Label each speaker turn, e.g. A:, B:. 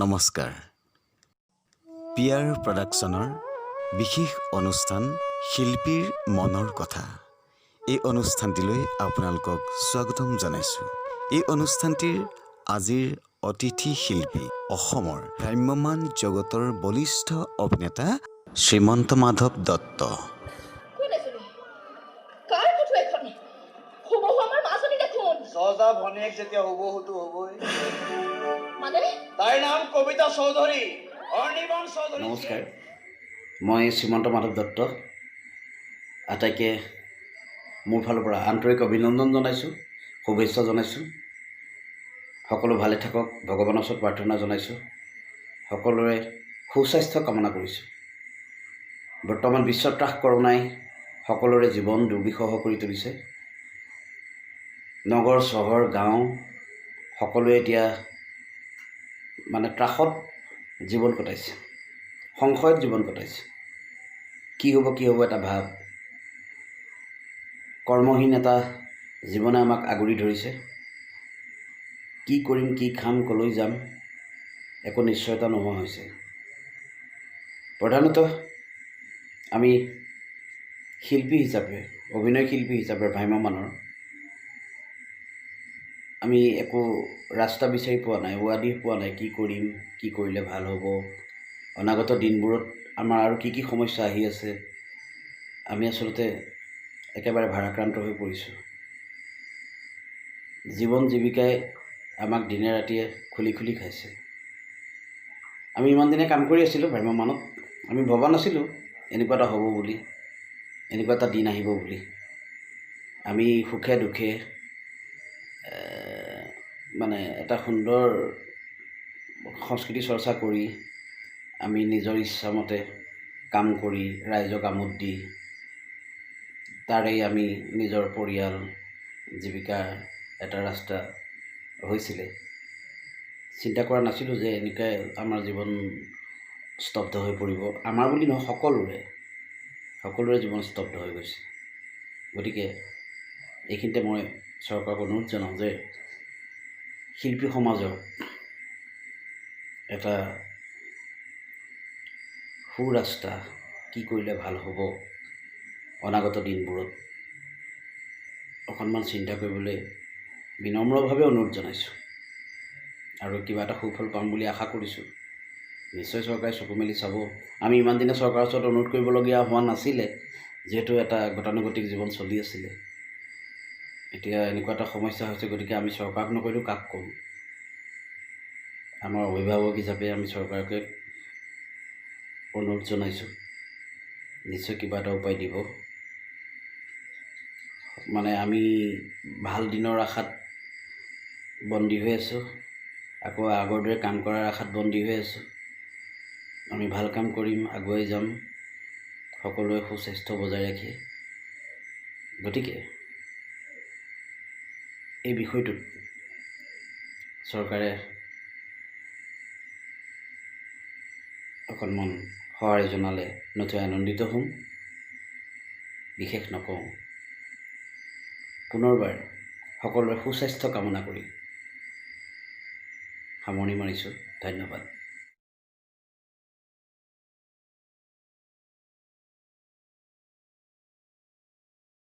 A: নমস্কাৰ। P R প্ৰডাকশ্যনৰ বিশেষ অনুষ্ঠান শিল্পীৰ মনৰ কথা, এই অনুষ্ঠানটিলৈ আপোনালোকক স্বাগতম জনাইছোঁ। এই অনুষ্ঠানটিৰ আজিৰ অতিথি শিল্পী অসমৰ ভ্ৰাম্যমাণ জগতৰ বলিষ্ঠ অভিনেতা শ্ৰীমন্ত মাধৱ দত্ত।
B: কোন এজনী? কাৰ ফটো এখন? হুবহু আমাৰ মাজনী দেখোন।
C: যজা ভনীয়েক যেতিয়া, হুবহুতো হ'বই।
B: মানে?
C: তাইৰ নাম কবিতা চৌধুৰী, অৰ্ণিবন চৌধুৰী।
D: নমস্কাৰ, মই শ্ৰীমন্ত মাধৱ দত্ত। আটাইকে মোৰ ফালৰ পৰা আন্তৰিক অভিনন্দন জনাইছোঁ, শুভেচ্ছা জনাইছোঁ। সকলো ভালে থাকক, ভগৱানৰ ওচৰত প্ৰাৰ্থনা জনাইছোঁ। সকলোৰে সুস্বাস্থ্য কামনা কৰিছোঁ। বৰ্তমান বিশ্বত্ৰাস কৰোণাই সকলোৰে জীৱন দুৰ্বিষহ কৰি তুলিছে। নগৰ, চহৰ, গাঁও সকলোৱে এতিয়া মানে ত্ৰাসত জীৱন কটাইছে, সংশয়ত জীৱন কটাইছে। কি হ'ব, কি হ'ব এটা ভাৱ, কৰ্মহীন এটা জীৱনে আমাক আগুৰি ধৰিছে। কি কৰিম, কি খাম, ক'লৈ যাম, একো নিশ্চয়তা নোহোৱা হৈছে। প্ৰধানতঃ আমি শিল্পী হিচাপে, অভিনয় শিল্পী হিচাপে ভ্ৰাম্যমাণৰ আমি একো ৰাস্তা বিচাৰি পোৱা নাই, উৱাদিহ পোৱা নাই। কি কৰিম, কি কৰিলে ভাল হ'ব, অনাগত দিনবোৰত আমাৰ আৰু কি কি সমস্যা আহি আছে, আমি আচলতে একেবাৰে ভাৰাক্ৰান্ত হৈ পৰিছোঁ। জীৱন জীৱিকাই আমাক দিনে ৰাতিয়ে খুলি খুলি খাইছে। আমি ইমান দিনে কাম কৰি আছিলোঁ ভ্ৰাম্যমাণত। আমি ভবা নাছিলোঁ এনেকুৱা এটা হ'ব বুলি, এনেকুৱা এটা দিন আহিব বুলি। আমি সুখে দুখে মানে এটা সুন্দৰ সংস্কৃতি চৰ্চা কৰি, আমি নিজৰ ইচ্ছামতে কাম কৰি, ৰাইজক আমোদ দি, তাৰেই আমি নিজৰ পৰিয়াল জীৱিকাৰ এটা ৰাস্তা হৈছিলে। চিন্তা কৰা নাছিলোঁ যে এনেকুৱাই আমাৰ জীৱন স্তব্ধ হৈ পৰিব। আমাৰ বুলি নহয়, সকলোৰে সকলোৰে জীৱন স্তব্ধ হৈ গৈছে। গতিকে এইখিনিতে মই চৰকাৰক অনুৰোধ জনাওঁ যে শিল্পী সমাজৰ এটা সুৰাস্তা কি কৰিলে ভাল হ'ব, অনাগত দিনবোৰত অকণমান চিন্তা কৰিবলৈ বিনম্ৰভাৱে অনুৰোধ জনাইছোঁ আৰু কিবা এটা সুফল পাম বুলি আশা কৰিছোঁ। নিশ্চয় চৰকাৰে চকু মেলি চাব। আমি ইমান দিনে চৰকাৰৰ ওচৰত অনুৰোধ কৰিবলগীয়া হোৱা নাছিলে, যিহেতু এটা গতানুগতিক জীৱন চলি আছিলে। এতিয়া এনেকুৱা এটা সমস্যা হৈছে, গতিকে আমি চৰকাৰক নকৰিলেও কাক ক'ম? আমাৰ অভিভাৱক হিচাপে আমি চৰকাৰকে অনুৰোধ জনাইছোঁ, নিশ্চয় কিবা এটা উপায় দিব। মানে আমি ভাল দিনৰ আশাত বন্দী হৈ আছোঁ, আকৌ আগৰ দৰে কাম কৰাৰ আশাত বন্দী হৈ আছোঁ। আমি ভাল কাম কৰিম, আগুৱাই যাম, সকলোৱে সুস্বাস্থ্য বজাই ৰাখি। গতিকে এই বিষয়টোত চৰকাৰে অকণমান সঁহাৰি জনালে নথৈ আনন্দিত হ'ম। বিশেষ নকওঁ। পুনৰবাৰ সকলোৰে সুস্বাস্থ্য কামনা কৰি সামৰণি মাৰিছোঁ। ধন্যবাদ।